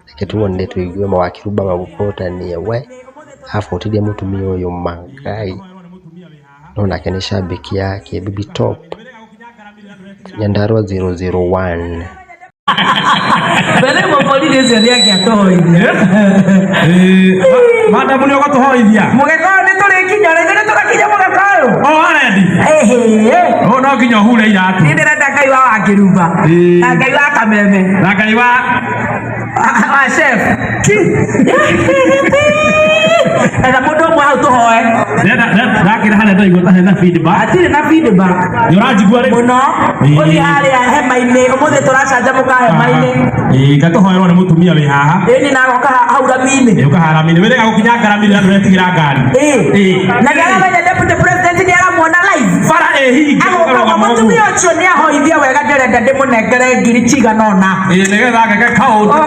Reke tuone tũigue mawakiri magũkũtania we abũtirie mũtumia ũyũ ma Ngai, no nake nĩ cambĩki yake Baby Top Nyandarua 001. Mbere mũborithi ũcio nĩ angĩatũhoithia. Madamu nĩ ũgũtũhoithia. Mũgeka ũyũ nĩ tũrĩkinya rĩngĩ, nĩ tũrakinya mũgeka ũyũ. O arendi. Ĩhĩ. O no nginya ũhure iratũ. Niĩ ndĩrenda Ngai wa Wakĩrumba na Ngai wa Kameme na Ngai wa wa chef. Etha mũndũ ũmwe hau tũhoe. Ndakĩra harĩa ndaigua ta hena feedback. Hatirĩ na feedback. Nĩ ũranjigua rĩu? Mũno. Ũthiĩ harĩa hema-inĩ, ũmũthĩ tũracanjamũka hema-inĩ. Ĩĩ, ngatũhoerwo nĩ mũtumia wĩ haha. Ĩni na agoka hau rami-inĩ. Ĩĩ, ũka haramini wĩrĩga gũkinya ngaramini na ndũretigĩra ngari. Ĩĩ. Na nĩ aramenya deputy president nĩ aramuona live. Bara ĩ hinge. Agoka ũguo, mũtumia ũcio nĩ ahoithia wega, ndĩrenda ndĩmũnengere ngiri cigana ũna. Ĩĩ, nĩgetha ngeke kaũndũ.